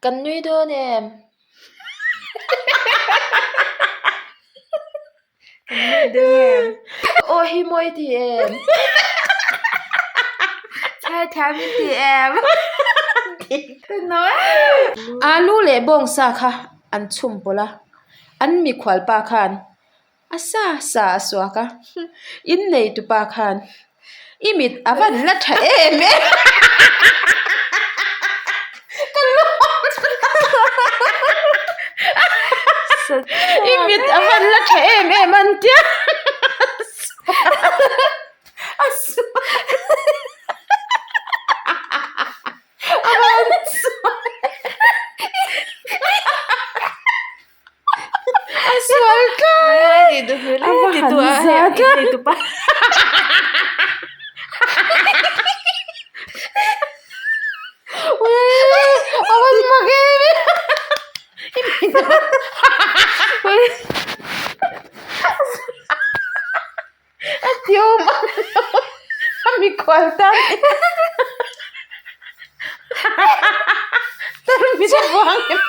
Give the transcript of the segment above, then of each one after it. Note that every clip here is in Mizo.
Kan nui dawn em? Kan nui dawn em? Aw hi mawi ti em? Chhai thiam i ti em? Alu leh bawngsa kha an chhum pawlh a, an mikhual pa khan A sa sa a suak a, in neitupa khan i mit a van la tha em em ka i mit a van la tha em em an tia a suak a van suak. A sual tlai a va han za tlai a van mak em em a tiawm a mikhual tan tarmit a vang em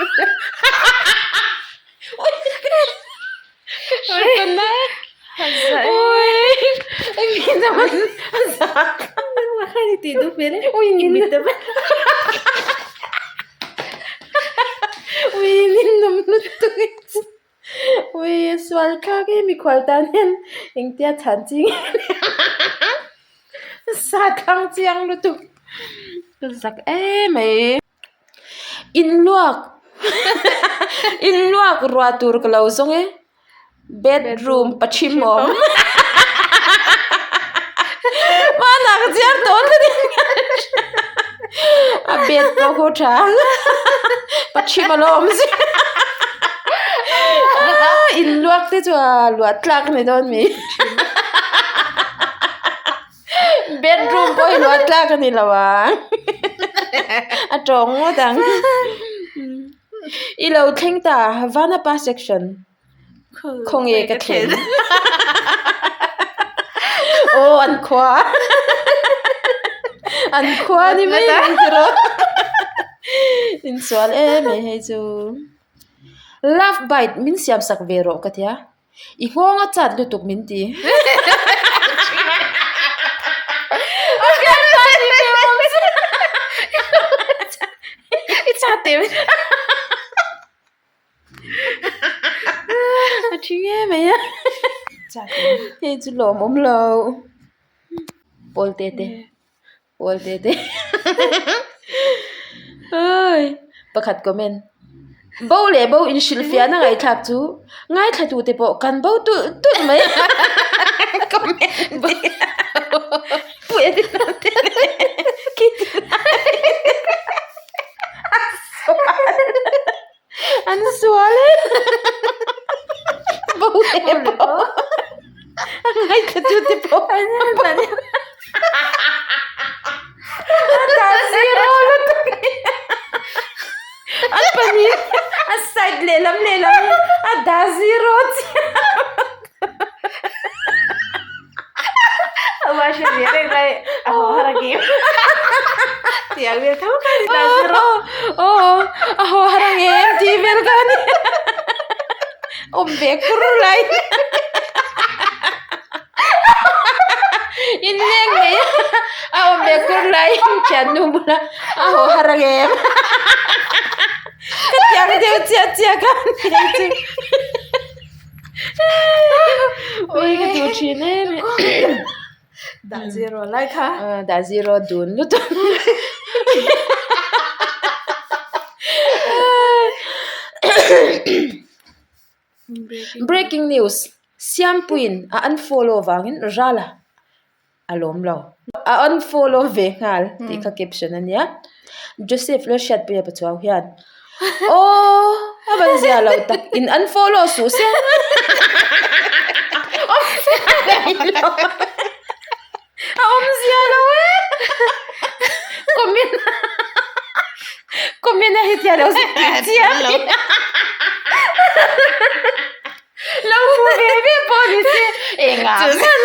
Ui sual thlak hi mikhual tan hian engtia chhan chi nge sa thlang chiang lutuk ka zak em mai inluak inluak ruah tur ka lo zawng e bedroom pathim awm hmanah ka chiar tawh a a bed pawh khu tha pathim a lo awm zui inluak te chu a luah tlak a ni dawn mi bedroom pawh hi luah tlak a ni lo ang a tawng ngawt ang i lo thleng ta vanapa section. Khawnge ka thlen aw an khua an khua ni mai ang tiraw insual em mai hei chu love bite min siam sak ve rawh ka tia i nghawng a chat lutuk min ti i chat em. A thi nge mai a hei chu lawmawm lo pawl te te pawl te te awii pakhat comment bo leh bo inhrilh fiah na ngaihthlak chu ngaithla tu te pawh kan bo tulh tulh mai comment An sual e bo leh bo a ngaithla tu te pawh an dah zero lutuk an pahnih a side lehlam lehlam hi a dah zero chiah. Aw a haw har ang em tih vel kha a ni awm ve kur lai inleng mai a awm ve kur lai thiannu bula a haw har ang em ka tiang deuh chiah chiah kha a ni chu. Ui ka duh thin em e. Dah zero lai kha. Dah zero dun lutuk. Breaking news Siampuiin a unfollow vangin Rala a lawm lo. A unfollow ve nghal tih kha caption a nia. Joseph Lalhriatpuia Pachuau hian Aww a van zia lo tak in unfollow suh se a awmzia lo e comment comment a hetiang lo chiam Lo hmu ve ve pawh ni se engah hman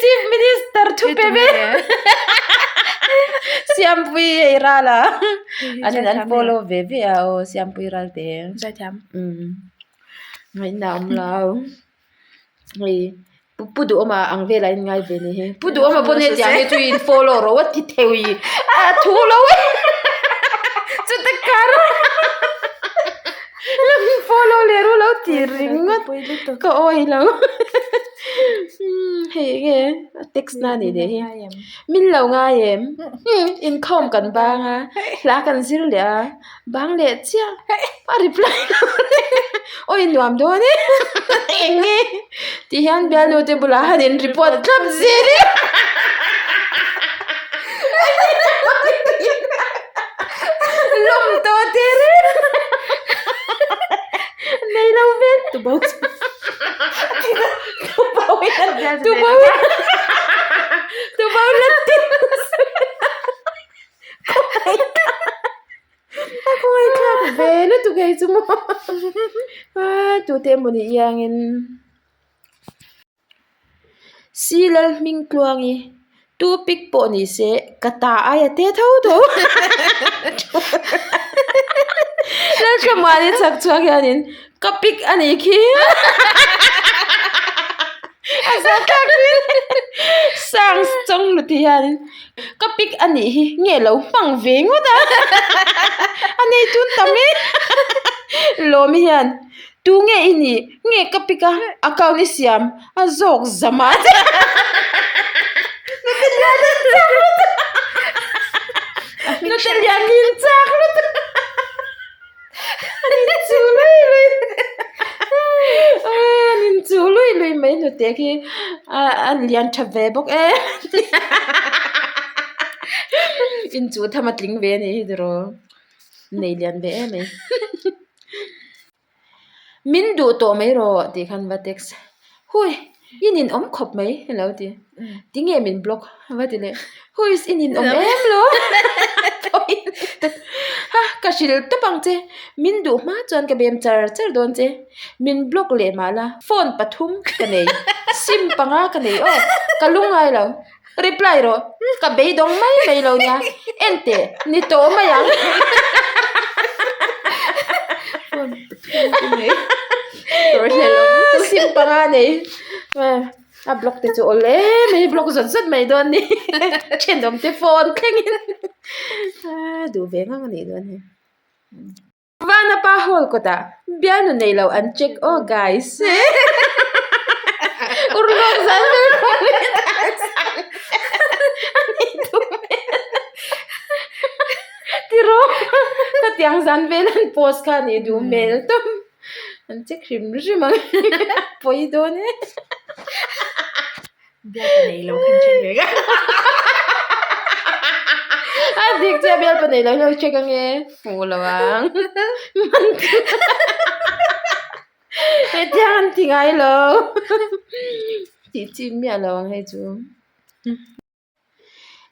Chief Minister thu pe ve. Siampuii hei ral a an in an follow ve ve a aw Siampuii ral te Zaithiam. Umm ngaihna awm lo hei Pu Pu Duhawma ang velah in ngai ve ni hi Pu Duhawma pawh hetiang hi chu in follow rawh a ti theu i a thu lo e chuta kar lo in follow leh ru lo ti ringawt ka awih lo hei enge a text na anih leh hi min lo ngai em inkhawm kan bang a hla kan zir leh a bang leh chiah a reply lo aw i nuam dawn e enge ti hian bialnu te bulah han in report thlap zel e lawm tawh teh reng nei lo vel tubo tubo tubo la ti a khawngaih thlak ve lutuk hei chu maw a tute emawni iangin Si Lalhmingtluangi tu pic pawh ni se ka ta aia te tho tho Lalthlamuani chak chhuak hianin ka pic a nih khi a zah thlak hle sang chawng lut hianin ka pic a nih hi nge lo hmang ve ngawt a a nei tun tam e lawmi hian. Tu nge i nih? Nge ka pick a account i siam a zawk zam a che. Nute lian in chak lutuk. Nute lian in chak lutuk. An in chu lui lui. An in chu lui lui mai nute khi a lian tha ve bawk e. In chu tham a tling ve a nih hi tiraw. Nei lian ve em mai. Min duh tawh mai rawh tih khan va text hui i nin awm khawp mai a lo ti tinge min block va ti leh hui i nin awm em lo ha ka hrilh tawp ang che min duh hma chuan ka bem char char dawn che min block leh mahla phone pathum ka nei sim panga ka nei aw ka lungngai lo. Reply rawh, ka beidawng mai mai lo nia, en teh, ni tawh mai ang. Sim panga nei, a block te chu awl em mai, block zawt zawt mai dawn ni, thenawm te phone thlengin duh ve ngang a nih dawn hi. Vanapa hall kawtah bialnu nei lo an check aw guys. Urlawk zan vel pawh hi a nei duh hmel. Tiraw khatiang zan vel an post kha a nih duh hmel tawp. An check hrim hrim ang pawi dawn e. Bialpa nei lo khan check ve ka. A dik chiah bialpa nei lo hi lo check ange hmuh lo ang. Man Hetiang an ti ngai lo. Tih chi miah lo ang hei chu.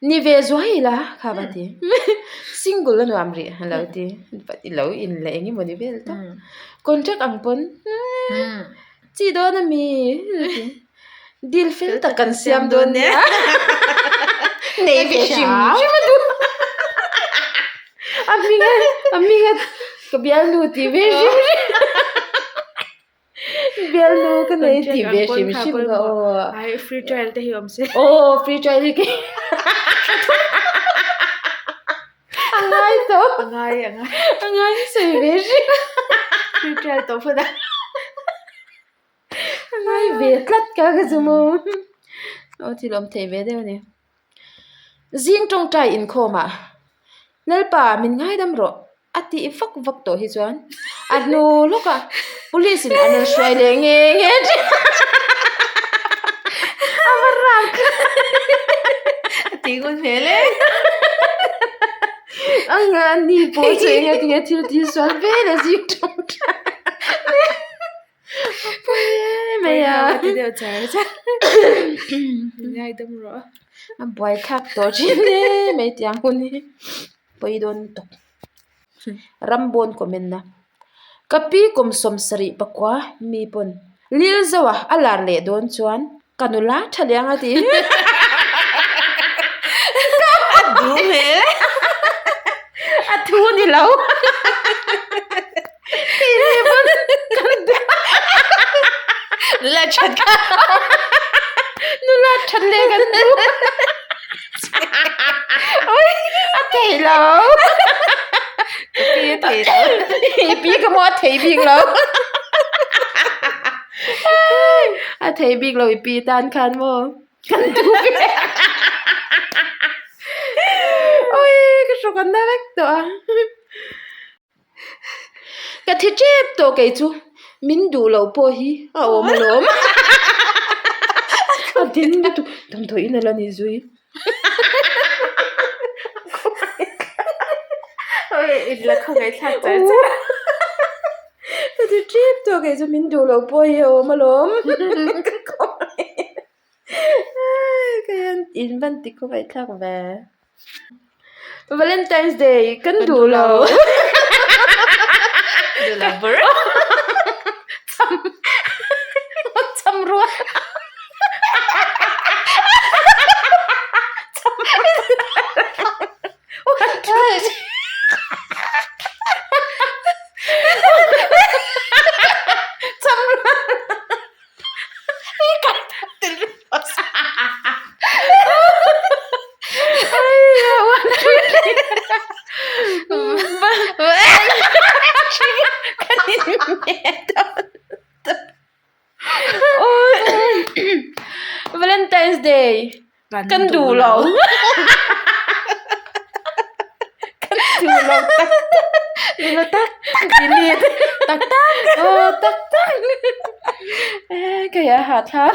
Ni ve zuai ila kha va ti. Single a nuam rih a lo ti. I lo in leh eng emaw ni vel tawp. Contract ang pawn chi dawn a mi a ti. Deal fel tak kan siam dawn nia. Nei ve hrim hrim a duh. A hming a a hming a ka bialnu tih ve hrim hrim. Bialnu ka nei tih ve hrim hrim ka aw. Ai free trial te hi awm se. Aw free trial hi kei a ngai tawh. A ngai a ngai. A ngai sawi ve hrim. Free trial tawh phawt a. A ngai ve tlat ka ka chu maw. Aw thil awm thei ve deuh a ni. Zing tawngtai inkhawm ah Lalpa min ngaidam rawh a tih vak vak tawh hi chuan a hnu lawk ah police in an rawn hruai leh nge nge thin a va rak a tih ngun hmel e a nga ni pawh chu eng nge tinge thil tih sual vel a zing tawngtai A buai thlak tawh thin e mai tiang hun hi pawi dawn lutuk rambawn comment na ka pi kum sawmsarih pakua mi pawn lil zauh a a lar leh dawn chuan ka nula tha leh ang a ti. thu ni lo. Keini pawn kan duh. Nula that kha. Nula that leh kan duh. Oi a thei lo. Ka pi a thei lo. I pi ka maw a thei bik lo. A thei bik lo i pi tan khan maw. Kan duh ve. Oi ka hrawk an na vek tawh a. Ka thi tep tawh kei chu min duh loh pawh hi a awm alawm. A din lutuk damdawiin a la ni zui. Oi in la khawngaih thlak char char a. Ka thi tep tawh kei chu min duh loh pawh hi a awm alawm. Ka khawngaih ka hian in van ti khawngaih thlak ve. Valentine's Day kan duh lo. Duh lo bur. Cham cham rual. Cham Cham rual. Valentine's Day kan duh lo kan duh lo tak tak duh lo tak tak delete tak tak aw tak tak kei a hahthlak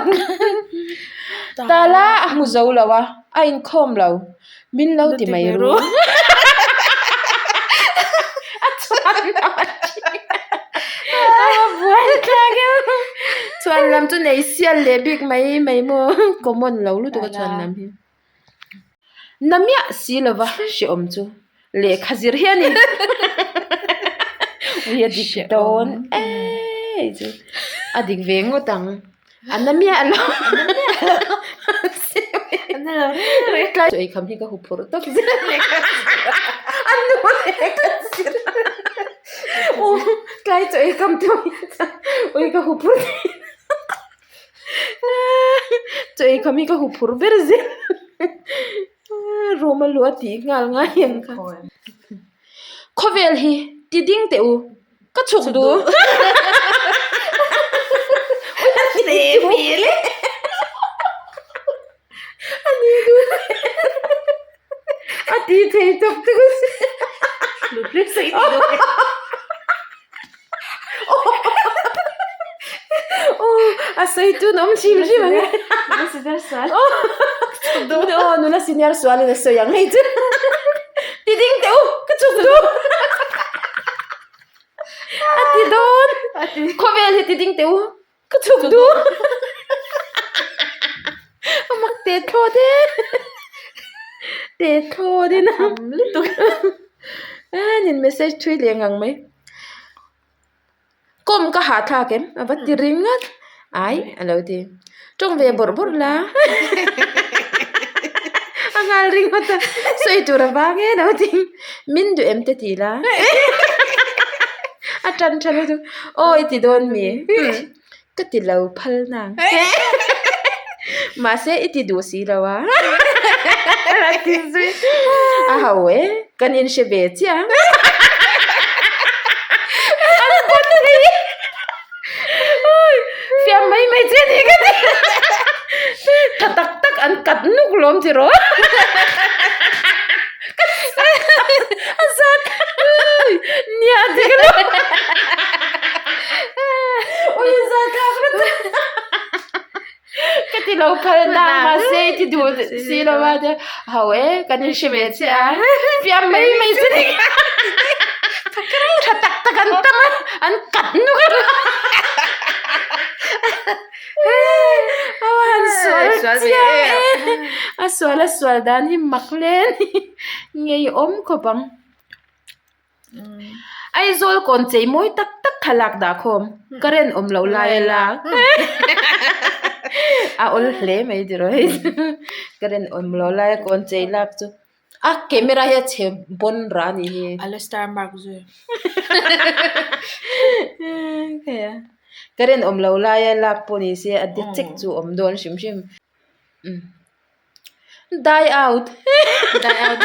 tala a hmu zo lo a a inkhawm lo min lo ti mai ru a chuan lam a thi a buai thlak em chuan lam chu nei sial leh bik mai mai maw common lo lutuk a chuan lam hi. Na miah si lova hrehawm chu lehkha zir hi a ni. Ui a dik dawn e chu a dik ve ngawt ang a na miah lo tlai chaw eikham hi ka huphurh tawp zel a nu lehkha zir tlai chaw eikham te ui ka huphurh thei. Chaw ei kham hi ka hup phur ber zel room a luh a tih nghal ngai ang kha khawvel hi ti ding teh u ka chhuk duh a ti thei tawp tawp a sawi chu an awm hrim hrim ang e nula senior sual aw nula senior sual in a sawi ang hei chu ti ding teh u ka chhuk duh a ti dawn khawvel hi ti ding teh u ka chhuk duh a mak teh thlawt e teh thlawt in a a nin message thui leh ngang mai. Kawm ka hah thlak em? A va ti ringawt. Ai, a lo ti. Tawng ve bawrh bawrh la. A nghal ringawt a. Sawi tur a vang e lo ti. Min duh em te ti la. A tan tha lutuk. Aw i ti dawn mi? Ka ti lo phal nang. Mahse i ti duh si lo a. A ti zui. A ho e, kan inhre ve chiah. An pawn thei. Fiam mai mai che ni ka ti. Tha tak tak an kat nuk lawm chi rawh. A zat nia dik lo. Ui a zat thlak lutuk. Ka ti lo phal nang mahse i ti duh si lo a tia ho e kan in hre ve chiah a fiam mai mai chu ni tha tak tak an tam a an kat nuk a a han sual chiang e a sual a sual dan hi mak hle a ni ngeiawm khawp ang. Aizawl kawn chei mawi tak tak thlalak dah khawm current awm loh lai a lak a awl hle mai tiraw hei current awm loh lai a kawn chei lak chu. A camera hi a chhe bawn rah a nih hi. A la star mark zui. Current awm lo laia lak pawh ni se a de chek chu awm dawn hrim hrim. Die out. Die out.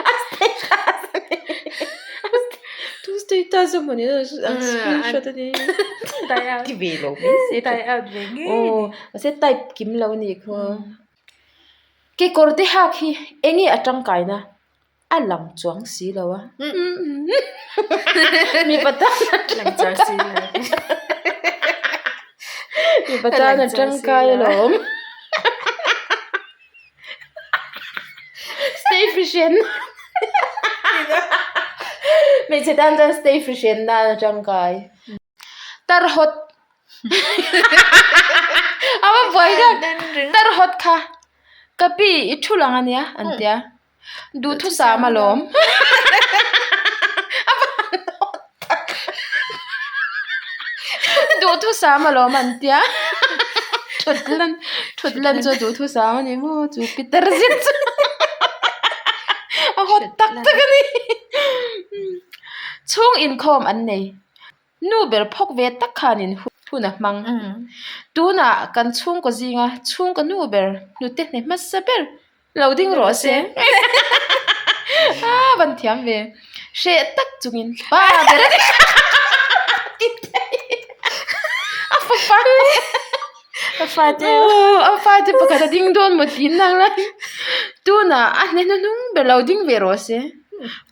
A status a ni. Tu status a mawni a screenshot a ni. Die out. Ti ve lo mai se. Die out ve ngei. Aw mahse type kim lo a nih khaw. Kekawr te hak hi eng nge a tangkaina a lang chuang si lo a. Mipa tan a Lang chuang si lo. Mipa tan a tangkai alawm. Stay frishen. Hmeichhe tan chuan stay frishen nan a tangkai. Tar hawt a va buai khan tar hawt kha ka pi i thu lang ania an tia duhthusam alawm a va han hawt tak duhthusam alawm an tia thut lan thut lan chu duhthusam a ni maw chu pitar zet chu a hawt tak tak a ni chhung inkhawm an nei. Nu ber phawk ve tak khanin hun a hmang. Tunah kan chhungkaw zinga chhungkaw nu ber hnute hne hmasa ber lo ding rawh se. Aa van thiam ve. Hreh tak chungin pa ber a ni. A fapa. A fate. A fate pakhat a ding dawn maw tiin nang lai. Tunah a hne hnuhnung ber lo ding ve rawh se.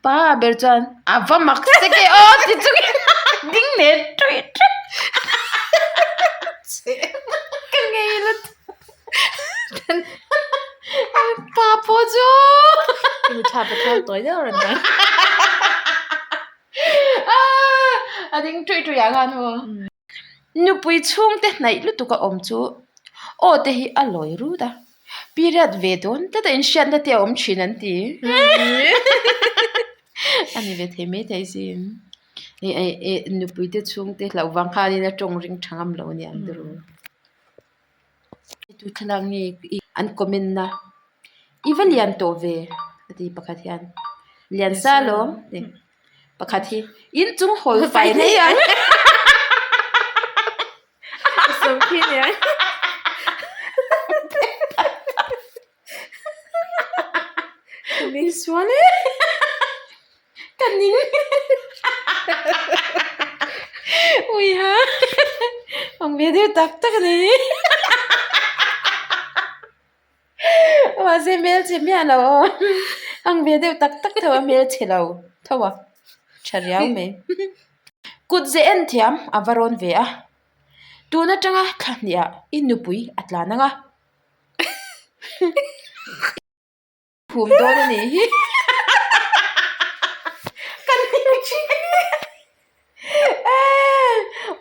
Pa ber chuan a va mak sek e aw ti chungin ding leh ṭawih ṭawih. Ka ngei lutuk. Pa pawh chu. Tha pathian tawi deuh rawn dang. A ding ṭawih ṭawih ah khan maw. Nupui chhungte hnaih lutuk a awm chu aw te hi a lawi rut a, period ve dawn tlat a inhriatna te a awm thin an ti. A ni ve thei mai thei sin. Nupui te chhungte hlauh vang khanin a tawng ring tha ngam lo a niang tiraw. Tu thlalak nge an comment na i va lian tawh ve a ti pakhat hian lian sa alawm ti pakhat hi in chung hawl fai rei ang Misual e ka ning ui ha ang ve deuh tak tak a ni mahse hmelchhe miah lo aw ang ve deuh tak tak tho a hmelchhe lo tho a tha riau mai kut ze en thiam a va rawn ve a tun atanga thla hnih ah i nupui a tlan ang a. Phum dawn a nih hi. Kan hlim thin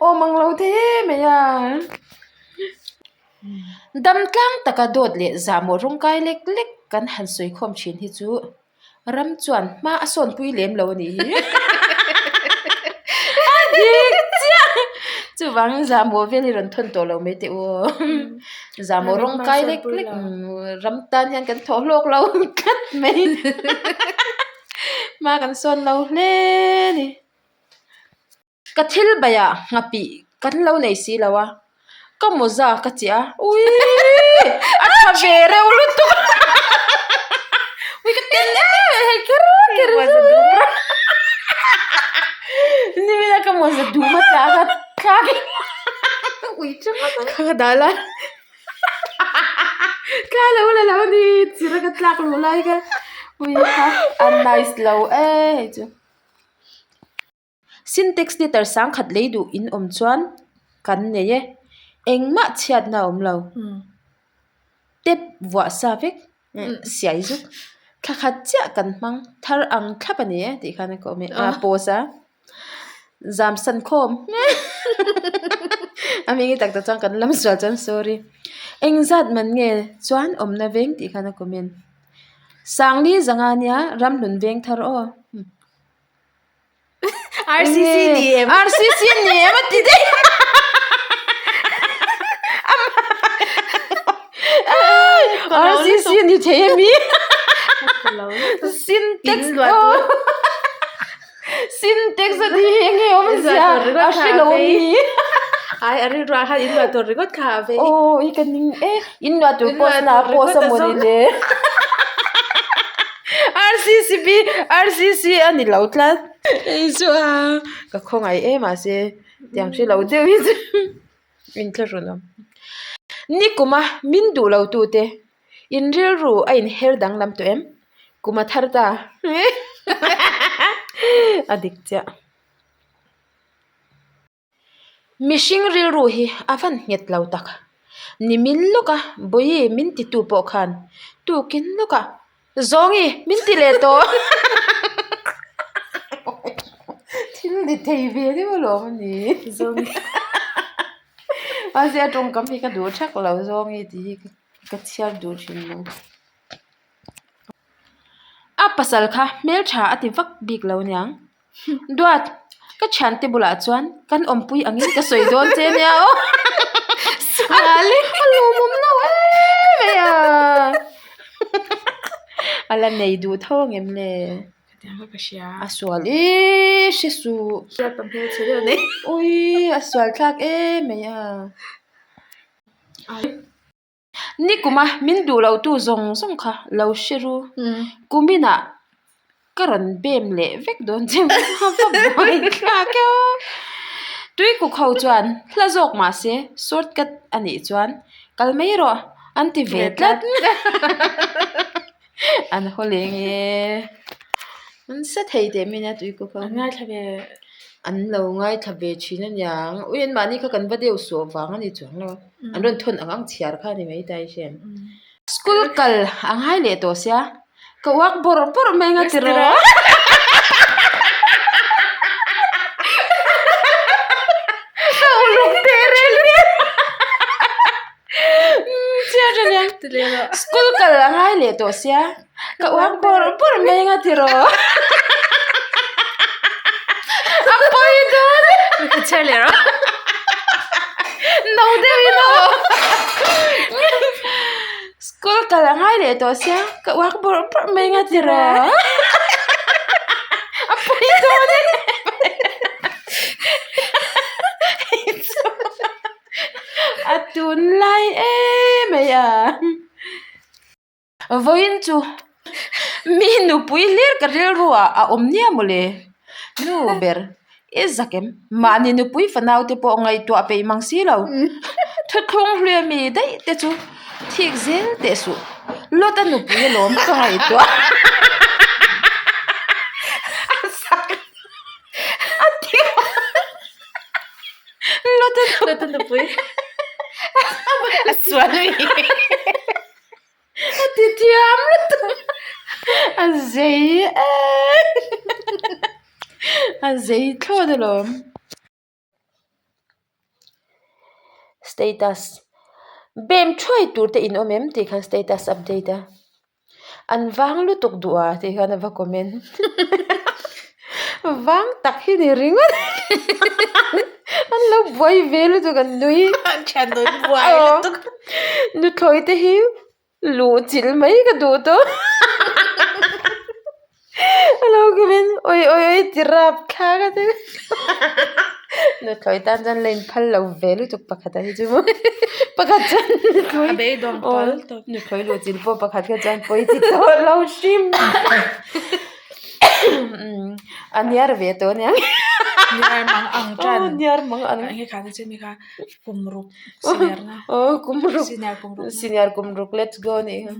Awm ang lo thei em mai a. Dam tlang taka dawt leh zahmawh rawngkai lek lek kan han sawi khawm thin hi chu ram chuan hma a sawnpui lem lo a nih hi. A dik chiah! Chuvangin zahmawh vel hi rawn thawn tawh lo mai teh u aw. Zahmawh rawng kai lek lek ram tan hian kan thawh hlawk lo tlat mai. Hma kan sawn lo hle a ni. Ka thil baiah nghapih kan lo nei si lo a, ka mawza ka chiah a, uiiii a tha ve reuh lutuk ui ka tel em em hei kher kher nimina ka mawza dum a tla kha thlak in ui ka dah lai tla lo la lo ni chira ka tlak luh lai kha ui kha a nice lo e hei chu. Sintex liter sangkhat lei duh in awm chuan kan nei e, engmah chhiatna a awm lo. Tep vuah sa vek siai zuk thla khat chiah kan hmang thar ang thlap a ni e tih khan a ka awm e a post a zam san khawm a hming hi tak tak chuan kan lam sual chuan sorry engzat man nge chuan awmna veng tih khan a comment sangli zanga nia ramhlun veng thar aw. RCC ni em? RCC ni em a ti daih. RCC ni thei ami? Sintex Sintex a ni hi enge awmzia a hre lo a ni. Ai a rilru ah khan in luah tur ringawt kha a vei. Aw i ka ning e in luah tur post na a post a mawni le. RCCB RCC a ni lo tlat. Hei chu a ka khawngaih em mahse tiang hre lo deuh hi chu inthlahrun awm. Nikuma min duh lo tute In rilru a inher danglam tawh em? Kum a thar ta. A dik chiah. Mihring rilru hi a van nghet lo tak. Nimin lawka Bawihi min titu pawh khan tukin lawka Zawngi min ti leh tawh. Thil ni thei ve deuh alawm a ni. Zawngi. Mahse a tawngkam hi ka duh thak lo Zawngi tih hi ka chhiar duh thin lo. A pasal kha hmeltha a ti vak bik lo niang. Duat, ka thiante bulah chuan kan awmpui angin ka sawi dawn che nia aw. A lawmawm lo em mai a. A la nei duh tho angem le? A sual ih hre suh. Ui a sual thlak em mai a. Nikuma min duh loh tu zawng zawng kha lo hre ru. Kuminah ka rawn bem leh vek dawn che a va buai thlak e aw. Tuikuk ho chuan hla zawk mah se short cut a nih chuan kal mai rawh an ti ve tlat. An haw leng e. An sa thei teh mai nia tuikuk ho. An ngaithla ve. An lo ngaithla ve thin a niang. Ui an mahni kha kan va deuh suah vang a ni chuang lo. An rawn thawn ang ang chhiar kha a ni mai ta i hriat. School kal a ngai leh tawh sia. Ka uak bawrh bawrh mai anga ti rawh. Ka uluk teh reng nia. School kal a ngai leh tawh sia ka uang bawrh bawrh mai anga ti rawh a pawi dawn no deuh in aw school kal a ngai leh tawh sia ka uang bawrh bawrh mai anga ti rawh a pawi dawn e. A tunlai em mai a. Vawiin chu mi nupui hlir ka rilru ah a awm nia mawle. Nu ber i zak em? Mahni nupui fanau te pawh ngaihtuah peih mang si lo. Thuthlung hlui ami daih te chu thik zel teh suh. Lawt a nupui alawm ka ngaihtuah. A zak a ti. Lawt a nupui a sual a ni. A ti thiam lutuk a zei em a zei thlawt alawm. Status bem thuai tur te in awm em tih khan status update a. An vang lutuk duh a tih hian a va comment vang tak hi ni ringawt an lo buai ve lutuk an nui nuthlawi te hi luh chilh mai ka duh tawh a lo comment awi awi awi ti rap thlak a ti nuthlawi tan chuan la inphal lo ve lutuk pakhat ah hi chu pakhat chuan nuthlawi A beidawng tawl tawp. Nuthlawi luh chilh pawh pakhat kha chuan pawi ti tawh lo hrim a niar ve tawh aniang Niar mang ang tan. Aw niar mang ang. Enge kha te chu mi kha kum ruk senior na. Aw kum ruk. Senior kum ruk. Senior kum ruk let's go nih kha.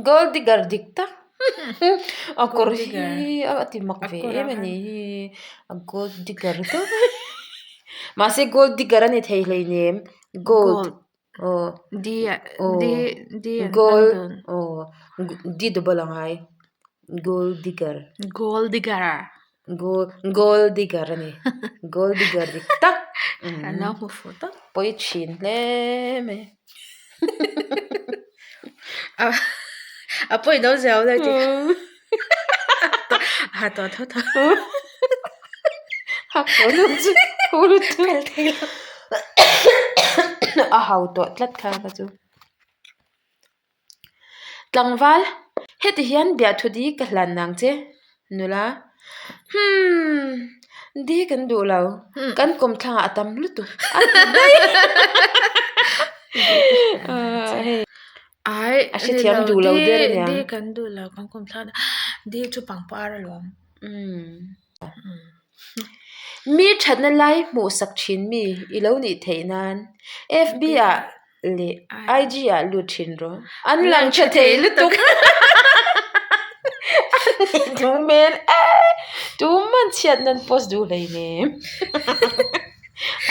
Gold digger dik tak a kawr hi a ti mak ve em a ni hi a gold digger tawp mai mahse gold digger a ni thei hleinem gold aw gold aw d double a ngai gold digger gold digger. Gold gold digger a ni gold digger dik tak an lo hmu fuh tak pawi thin hle mai a pawi do zeu deuh tih ha tawh tho tho ha tawh lutuk chu ho lutuk a hau tawh tlat kha ka chu. Tlangval, heti hian biahthu di ka hlan nang che, nula. Humm, di kan duh lo, kan kawmthlangah a tam lutuk a ti daih. Ai, A hrethiam duh lo der aniang. Di kan duh lo, kan kawmthlangah di chu pangpar alawm. Umm. Mi thatna lai hmuhsak thin mi i lo nih theih nan FB ah leh IG ah lut thin rawh. An lang tha thei lutuk. An nih duh hmel e. Tuman chhiat nan post duh hlei nem.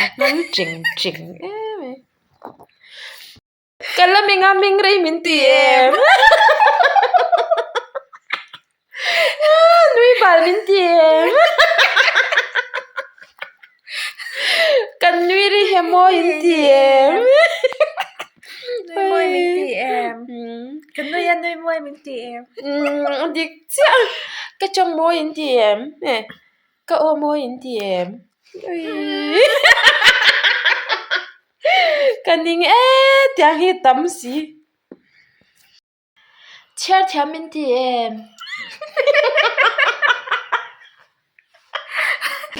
A hmang cheng cheng em e. Ka la ming a ming rei min ti em? Nui bal min ti em? Kan nui ri he mawi in ti em? Nui mawi min ti em? Kan nui a nui mawi min ti em? Dik chiah. Ka tawng mawi in ti em? Ka aw mawi in ti em? Ka ning e tiang hi tam si. Chhiar thiam min ti em?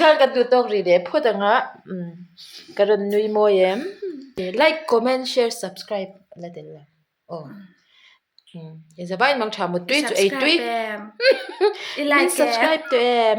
Khan kan duh tawk rih leh phawt ang a, ka rawn nui mawi em? Like, comment, share, subscribe la tel lo. Aw. Inzavai in mang tha mut tui chu ei tui. I like subscribe tu em?